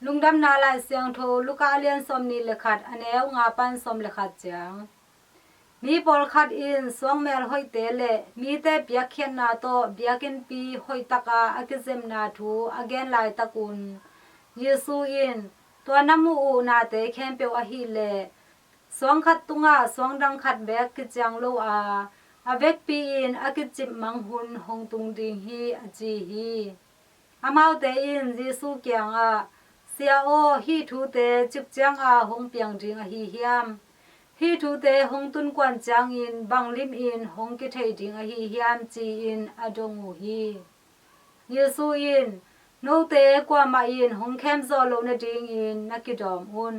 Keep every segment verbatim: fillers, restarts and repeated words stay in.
Lungdamna Lai Siangtho Luka a lian sawmnih le khat, a neu nga pan sawm le khat ciang. Mi pawlkhat in suangmel hoihte le mite piakkhiatna tawh biakinnpi hoihtaka a kizepna thu a gen laitakun, Jesu in, "Tua na muh uh nate khempeuh ahih leh suang khat tungah suang dang khat beek kiciang lo a, a vekpi-in a kicip mang hun hong tung ding hi," a ci hi. Amaute in Jesu kiangah, "Sia aw, hih thute cik cianga hong piang ding ahi hiam? Hih thute hong tunkuan ciangin bang limin hong kithei ding ahi hiam?" ci-in a dong uh hi. Jesu in, "Note kuamah in hong khemzawh loh nadingin na kidawm un.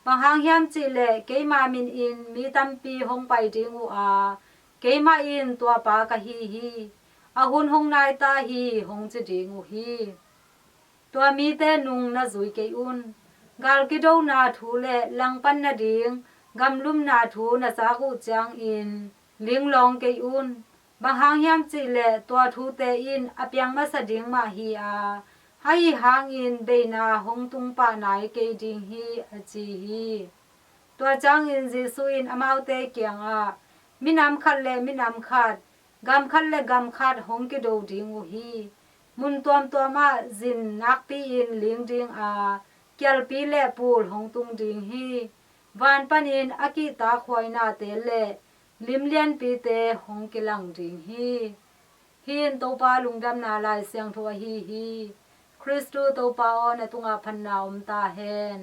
Bang hang hiam cihleh keima minin mi tampi hong pai ding uh a, keimah in tua pa ka hi hi, a hun hong nai ta hi, hong ci ding uh hi. Tua mite nung na zui kei un. Gal kidona thu le langpan nading gamlumna thu na zak uh ciangin linglawng kei un. Bang hang hiam cihleh tua thute in a piang masa ding mah hi a, ahi hangin beina hong tung pah nai kei ding hi," a ci hi. Tua ciangin Jesu in amaute kiangah, "Minam khat le minam khat, gam khat le gam khat hong kido ding uh hi. Mun tuamtuamah zin nakpi-in ling ding a, kialpi le pul hong tung ding hi. Van panin a kihtakhuainate le lim lianpite hong kilang ding hi." Hih in Topa Lungdamna Lai Siangtho ahi hi. Khristu Topa aw, na tungah phatna om ta hen.